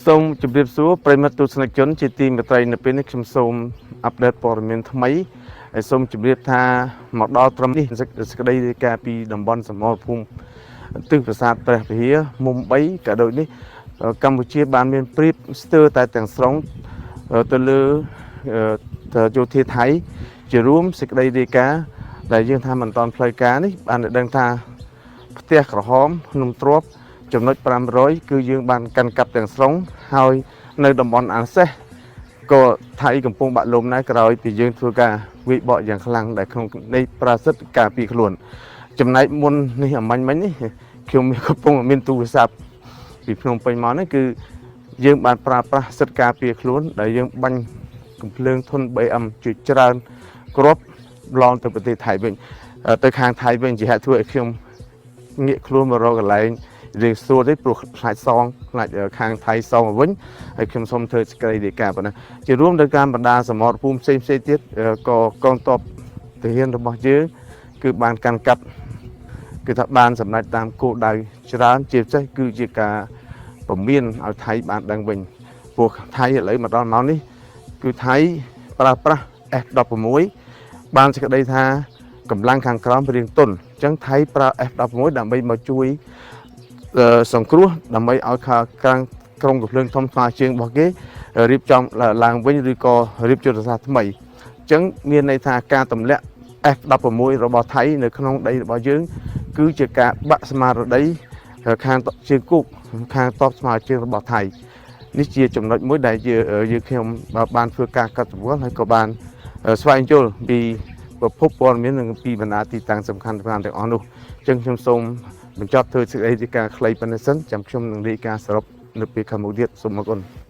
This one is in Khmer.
សូមជម្រាបសួរប្រិយមិត្តទស្សនិកជនជាទីមេត្រីនៅពេលនេះខ្ញុំសូម update ព័ត៌មានថ្មីហើយសូមជម្រាបថាមកដល់ត្រឹមនេះសេចក្តីរាយការណ៍ពីតំបន់សមរភូមិទិសប្រាសាទព្រះវិហារមុំ3ក៏ដូចនេះកម្ពុជាបានមានប្រៀបស្ទើរតែទាំងស្រុងទៅលើយោធាថៃជារួមសេចក្តីរាយការណ៍ដែលយើងថាមិនតាន់ផ្លូវការនេះបានដឹងថាផ្ទះក្រហមភ្នំទ្របចំណុច500គឺយើងបានកាន់កាប់ទាំងស្រុងហើយនៅតំបន់អាសេះក៏ថៃកំពុងបាក់លំដែរក្រោយពីយើងធ្វើការវាយបកយ៉ាងខ្លាំងដែលក្នុងនៃប្រាសិទ្ធការពារខ្លួន ចំណែកមុននេះអម្បាញ់មិញនេះខ្ញុំកំពុងមានទូរស័ព្ទពីភ្នំពេញមកនេះគឺយើងបានប្រើប្រាស់សិទ្ធិការពារខ្លួនដែលយើងបាញ់កំភ្លើងធុន BM ជាច្រើនគ្រាប់ឡងទៅប្រទេសថៃវិញទៅខាងថៃវិញជាហេតុធ្វើឲ្យខ្ញុំងាកខ្លួនមករកកន្លែងរៀងស្រួលទេព្រោះខ្លាចសងខ្លាចខាងថៃសងមកវិញហើយខ្ញុំសូមធ្វើសេចក្តីរាយការណ៍ប៉ុណ្ណាជារួមដោយការបណ្ដាសមរភូមិផ្សេងផ្សេងទៀតក៏កងទ័ពទាហានរបស់យើងគឺបានកាន់កាប់គឺថាបានសម្រេចតាមគោលដៅច្រើនជាពិសេសគឺជាការពមៀនឲ្យថៃបានដឹងវិញព្រោះថៃឥឡូវមកដល់ម៉ោងនេះគឺថៃប្រើប្រាស់ F16 បានសេចក្តីថាកម្លាំងខាងក្រោមរៀងទន់អញ្ចឹងថៃប្រើ F16 ដើម្បីមកជួយសង្គ្រោះដើម្បីឲ្យខាងក្រុមកំភ្លើងធំថ្មជាងរបស់គេរៀបចំឡើងវិញឬក៏រៀបយុទ្ធសាស្ត្រថ្មីអញ្ចឹងមានន័យថាការទម្លាក់ F16 របស់ថៃនៅក្នុងដីរបស់យើង គឺជាការបាក់ស្មារតីខាងជើងគោកខាងតបស្មារតីរបស់ថៃនេះជាចំណុចមួយដែលយើងខ្ញុំបានធ្វើការកត់សម្គាល់ហើយក៏បានស្វែងយល់ពីប្រភពព័ត៌មាននិងពីបណ្ដាទីតាំងសំខាន់ៗទាំងអស់នោះអញ្ចឹងខ្ញុំសូមបញ្ចប់ធ្វើសេចក្តីរាយការណ៍ខ្លីប៉ុណ្ណេះសិនចាំខ្ញុំនឹងរាយការណ៍សរុបនៅពេលខាងមុខទៀតសូមអរគុណ។